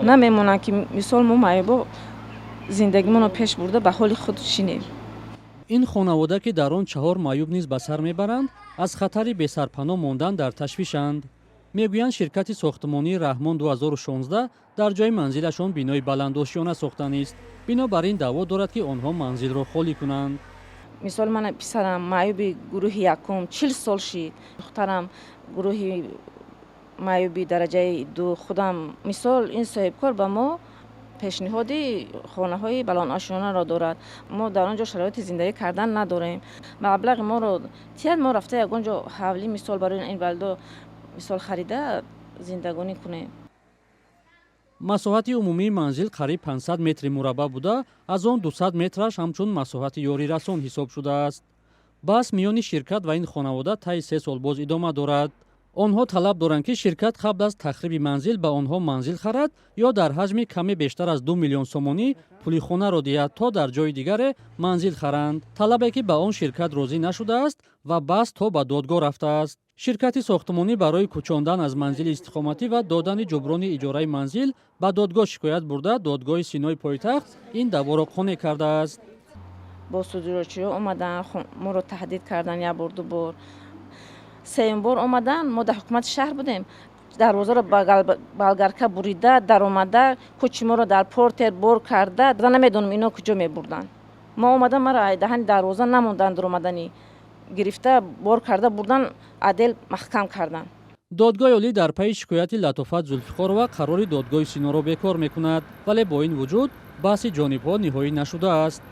Намемонанд, ки мисол мо маъюбо зиндагимонро пеш бурда, ба ҳоли худ шинем. Ин хонавода, ки дар он чаҳор маъюб низ ба сар мебаранд, аз хатари бесарпаноҳ мондан дар ташвишанд. Мегӯянд, ширкати сохтмонии «Раҳмон 2016» дар ҷои манзилашон бинои баландошёна сохтанист. Бинобар ин даъво дорад, ки онҳо манзилро холӣ кунанд. Мисол, мана писарам маъюби гурӯҳи якум, 40 сол шид, духтарам гурӯҳи маъюби дараҷаи ду, худам. Мисол, ин соҳибкор ба мо пешниҳоди хонаҳои баландошёнаро дорад. Мо дар он ҷо шароити зиндагӣ кардан надорем. Маблағи моро тияд, мо рафта ягон ҷо ҳавлӣ, мисол, барои инвалидо, мисол, харида зиндагонӣ кунем. Масоҳати умумии манзил қариб 500 метри мураббаъ буда, аз он 200 метраш ҳамчун масоҳати ёрирасон ҳисоб шудааст. Баҳс миёни ширкат ва ин хонавода таи 3 сол боз идома дорад. Онҳо талаб доранд, ки ширкат қабл аз тахриби манзил ба онҳо манзил харад ё дар ҳаҷми каме бештар аз 2 миллион сомонӣ пули хонаро диҳад, то дар ҷои дигаре манзил харанд, талабе ки ба он ширкат розӣ нашудааст ва баҳс то ба додгоҳ рафтааст. Ширкати сохтмонӣ барои кӯчондан аз манзили истиқоматӣ ва додани ҷуброни иҷораи манзил ба додгоҳ шикоят бурда, додгоҳи Синои пойтахт ин даъворо қонеъ кардааст. Бо судурочиҳо омадан, моро таҳдид кардан як бор, ду бор, сеюм бор омадан, мо дар ҳукумати шаҳр будем, дарвозаро ба болгарка бурида даромада, кӯчи моро дар портер бор карда, намедонам, ино куҷо мебурданд. Мо омада, маро даҳани дарвоза намонданд, дуромаданӣ гирифта, бор карда бурдан, отдел маҳкам кардан. Додгоҳи олӣ дар пайи шикояти Латофат Зулфиқорова қарори додгоҳи Синоро бекор мекунад, вале бо ин вуҷуд баҳси ҷонибҳо ниҳоӣ нашудааст.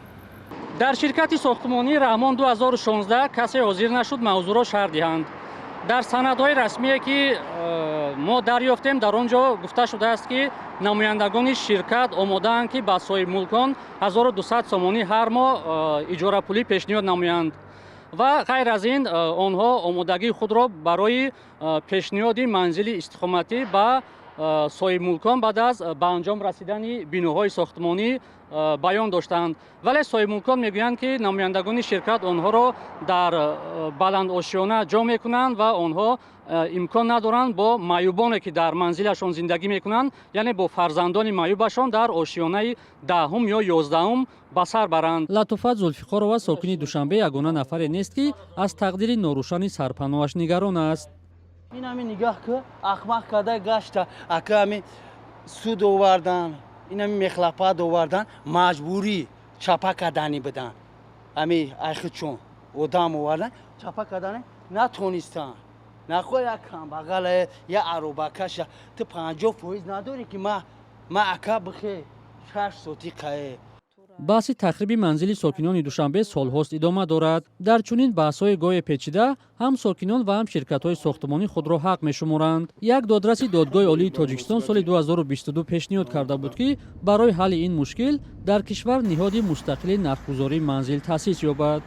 Дар ширкати сохтмонии «Раҳмон 2016» касе ҳозир нашуд мавзӯъро шарҳ диҳанд. Дар санадҳои расмие, ки мо дарёфтем, дар он ҷо гуфта шудааст, ки намояндагони ширкат омодаанд, ки ба соҳибмулкон 1200 сомонӣ ҳар моҳ иҷорапулӣ пешниҳод намоянд ва ғайр аз ин онҳо омодагии худро барои пешниҳоди манзили истиқоматӣ ба соҳибмулкон баъд аз ба анҷом расидани биноҳои сохтмонӣ баён доштанд. Вале соҳибмулкон мегӯянд, ки намояндагони ширкат онҳоро дар баландошёна ҷо мекунанд ва онҳо имкон надоранд бо маъюбоне, ки дар манзилашон зиндагӣ мекунанд, яъне бо фарзандони маъюбашон дар ошёнаи 10-ум ё 11-ум ба сар баранд. Латофат Зулфиқорова, сокини Душанбе, ягона нафаре нест, ки аз тақдири норӯшани сарпаноҳаш нигарон аст. Ин ҳами нигаҳ ки ахмақ карда гашта, ака, ҳами суд овардан, ин ҳами мехлапат овардан, маҷбурӣ чапа кардани будан. Ҳами айхичон одам овардан, чапа кардани натонистанд. Нахо як камбағала, я аробакаша, ту 50% надорӣ, ки ма ака бихе шаш сотиқае. Баҳси тахриби манзили сокинони Душанбе солҳост идома дорад. Дар чунин баҳсҳои гоҳе печида ҳам сокинон ва ҳам ширкатҳои сохтмонӣ худро ҳақ мешуморанд. Як додраси Додгоҳи Олии Тоҷикистон соли 2022 пешниҳод карда буд, ки барои ҳалли ин мушкил дар кишвар ниҳоди мустақили нархгузории манзил таъсис ёбад.